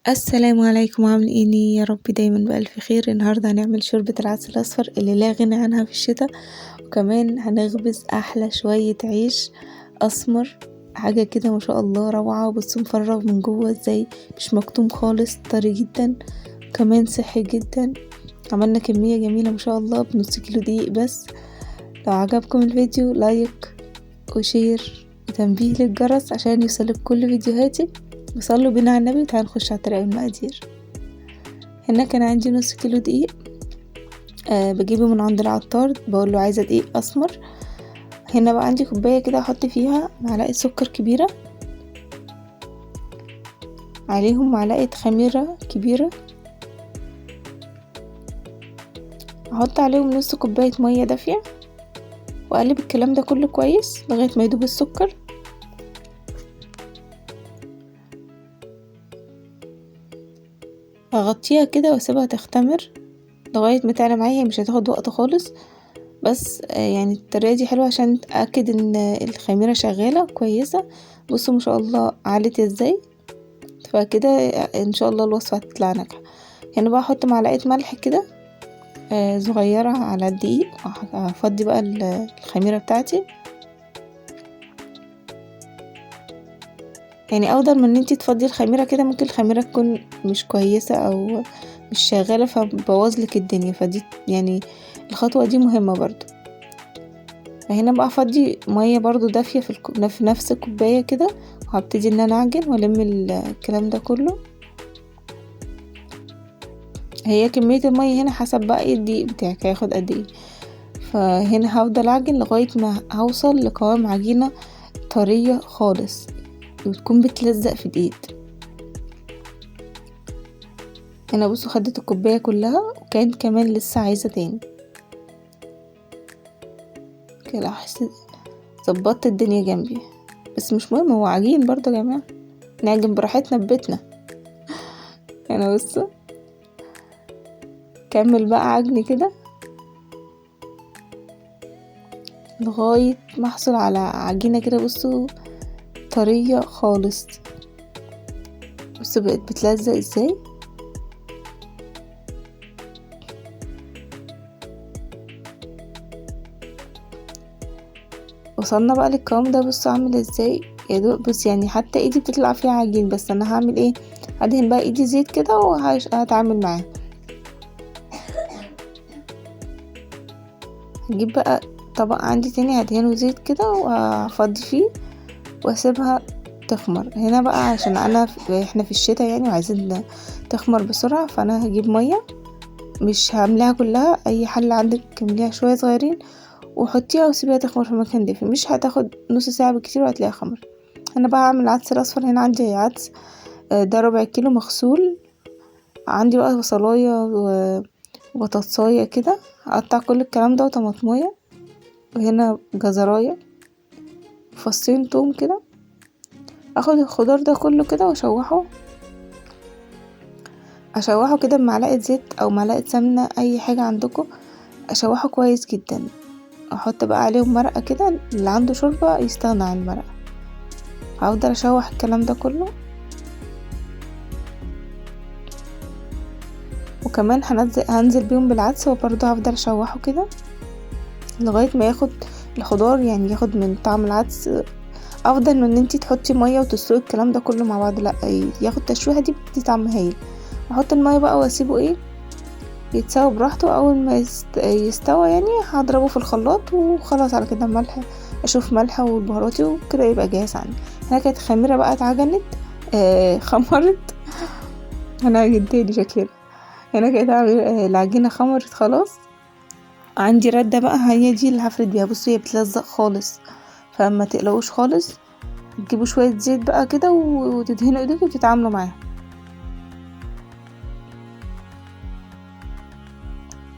السلام عليكم، عاملين ايه؟ يا رب دايما بألف خير. النهارده هنعمل شوربة العدس الأصفر اللي لا غنى عنها في الشتاء، وكمان هنخبز أحلى شوية عيش أسمر، حاجة كده ما شاء الله روعة. بصوا مفرغ من جوه ازاي، مش مكتوم خالص، طري جدا وكمان صحي جدا. عملنا كمية جميلة ما شاء الله بنص كيلو دقيق بس. لو عجبكم الفيديو like و share وتنبيه للجرس عشان يوصلك كل فيديوهاتي، وصلوا بينا على النبي. تعالوا نخش على طريقة المقادير. هنا كان عندي نص كيلو دقيق، بجيبه من عند العطار، بقول له عايزة دقيق أسمر. هنا بقى عندي كوباية كده احط فيها معلقة سكر كبيرة، عليهم معلقة خميرة كبيرة، احط عليهم نص كوباية مية دافية، واقلب الكلام ده كله كويس لغاية ما يدوب السكر. اغطيها كده واسيبها تختمر لغاية ما تعلى معايا، هي مش هتاخد وقت خالص، بس يعني الطريقة دي حلوة عشان اتأكد ان الخميرة شغالة كويسة. بصوا ما شاء الله علت ازاي، فكده ان شاء الله الوصفة هتطلع ناجحة. هنا بقى احط معلقة ملح كده صغيرة على الدقيق، هفضي بقى الخميرة بتاعتي. يعني افضل من ان انتي تفضي الخميرة كده، ممكن الخميرة تكون مش كويسة او مش شغالة فبوظلك الدنيا، فدي يعني الخطوة دي مهمة برضو. فهنا بقى افضي مية برضو دافية في نفس الكوباية كده، وهبتدي ان انا اعجن والم الكلام ده كله. هي كمية المية هنا حسب بقى ايه الدقيق بتاعك هياخد قد ايه. فهنا هفضل اعجن لغاية ما هوصل لقوام عجينة طرية خالص وتكون بتلزق في الايد. هنا بصوا خدت الكوباية كلها، وكانت كمان لسه عايزة تاني كده. ظبطت الدنيا جنبي، بس مش مهم، هو عجين برضو يا جماعة، نعجن براحتنا ببيتنا. هنا بصوا كمل بقى عجن كده لغاية ما احصل على عجينة كده بصوا طرية خالص. بصوا بقت بتلزق ازاي. وصلنا بقى للقوام ده، بصوا عامل ازاي يا دوب. بص يعني حتى ايدي بتطلع فيها عجين، بس انا هعمل ايه، هدهن بقى ايدي زيت كده وهتعامل معاه. هجيب بقى طبق عندي تاني هدهنه زيت كده وهفضي فيه واسيبها تخمر. هنا بقى عشان احنا في الشتاء يعني وعايزين تخمر بسرعة، فانا هجيب مية، مش هملاها كلها، اي حلة عندك امليها شوية صغيرين وحطيها وسيبيها تخمر في مكان دافي، مش هتاخد نص ساعة بالكتير وهتلاقيها خمرت. انا بقى هعمل العدس الاصفر. هنا عندي عدس، ده ربع كيلو مغسول، عندي بقى بصلاية وبطاطساية كده، هقطع كل الكلام ده وطماطماية، وهنا جزراية، فصين توم كده. اخد الخضار ده كله كده واشوحه، اشوحه كده بمعلقة زيت او معلقة سمنة، اي حاجة عندكم، اشوحه كويس جدا. احط بقى عليهم مرقة كده، اللي عنده شوربة يستغنى عن المرقة. هفضل اشوح الكلام ده كله، وكمان هنزل بيهم بالعدس، وبرضه هفضل اشوحه كده لغاية ما ياخد الخضار، يعني ياخد من طعم العدس. افضل من ان انتي تحطي مية وتسلقي الكلام ده كله مع بعض، لا ياخد تشويحة دي بتدي طعم هايل. احط المية بقى واسيبه ايه يتسوى براحته. اول ما يستوى يعني هضربه في الخلاط وخلاص على كده. ملح، اشوف ملح والبهاراتي وكده يبقى جاهز عندي. هنا كانت خميرة بقى اتعجنت، خمرت. هنعجن تاني شكلنا. هنا كانت العجينة خمرت خلاص. عندي ردة بقى هي دي اللي هفرد بيها. بصوا هي بتلزق خالص، فما تقلقوش خالص، تجيبوا شوية زيت بقى كده وتدهنوا ايديكم وتتعاملوا معاها.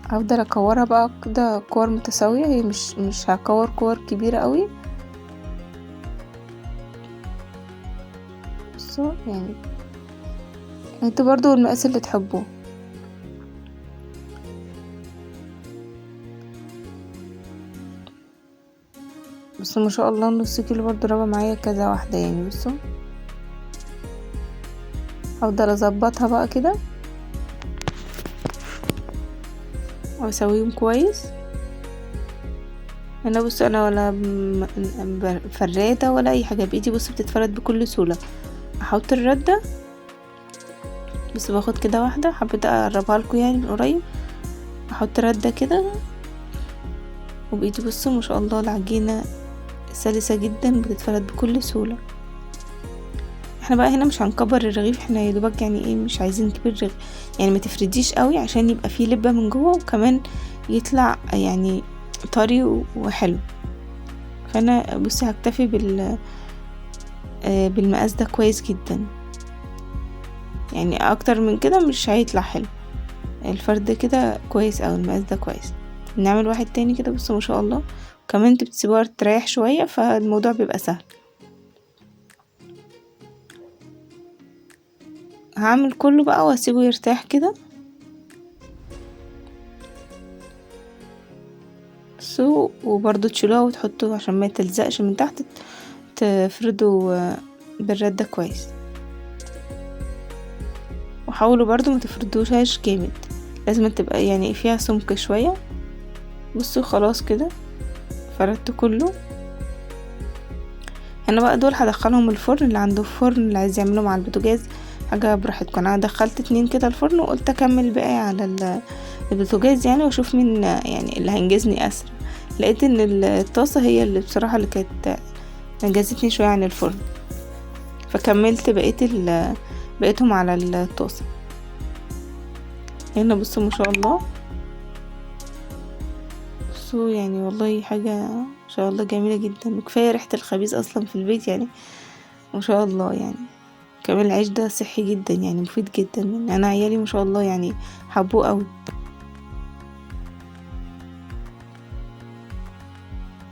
هفضل اكورها بقى كده كور متساوية، هي مش هكور كور كبيرة قوي. بصوا يعني انتوا برضو المقاس اللي تحبوه. بصوا ما شاء الله نص كيلو برضو ربع معايا كذا واحدة يعني. بصوا هفضل اظبطها بقى كده واسويهم كويس. هنا بصوا انا ولا فرادة ولا اي حاجة، بايدي بصوا بتتفرد بكل سهولة. احط الردة بس باخد كده واحدة، حبيت اقربها لكم يعني من قريب. احط ردة كده وبايدي بصوا ما شاء الله العجينة سلسة جدا، بتتفرد بكل سهولة. احنا بقى هنا مش هنكبر الرغيف، احنا يا دوبك يعني ايه مش عايزين كبير رغيف، يعني ما تفرديش قوي عشان يبقى فيه لبة من جوه وكمان يطلع يعني طري وحلو. فانا بصي هكتفي بالمقاس ده كويس جدا، يعني اكتر من كده مش هيطلع حلو. الفرد كده كويس اوي، المقاس ده كويس. نعمل واحد تاني كده بصوا ما شاء الله. كمان انتوا بتسيبوها تريح شوية فالموضوع بيبقى سهل. هعمل كله بقى واسيبه يرتاح كده. بصوا وبرضو تشيلوها وتحطوه عشان ما تلزقش من تحت، تفردوا بالردة كويس. وحاولوا برضو ما تفردوهاش جامد، لازم تبقى يعني فيها سمك شوية. بصوا خلاص كده فردت كله. هنا بقى دول هدخلهم الفرن، اللي عنده فرن اللي عايز يعمله مع البوتاجاز حاجة براحتكم. انا دخلت 2 كده الفرن وقلت اكمل الباقي على البوتاجاز يعني، واشوف مين يعني اللي هينجزني اسرع. لقيت ان الطاسة هي اللي بصراحة اللي كانت انجزتني شوية عن الفرن، فكملت بقيتهم على الطاسة. هنا بصوا ما شاء الله، بصوا يعني والله حاجة ما شاء الله جميلة جدا. وكفاية ريحة الخبيز اصلا في البيت يعني ما شاء الله. يعني كمان العيش ده صحي جدا يعني مفيد جدا، يعني انا عيالي ما شاء الله يعني حبوه قوي.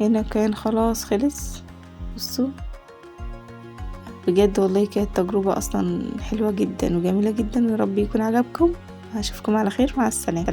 هنا كان خلاص خلص. بصوا بجد والله كانت تجربة اصلا حلوة جدا وجميلة جدا، ويا رب يكون عجبكم. هشوفكم على خير، مع السلامة.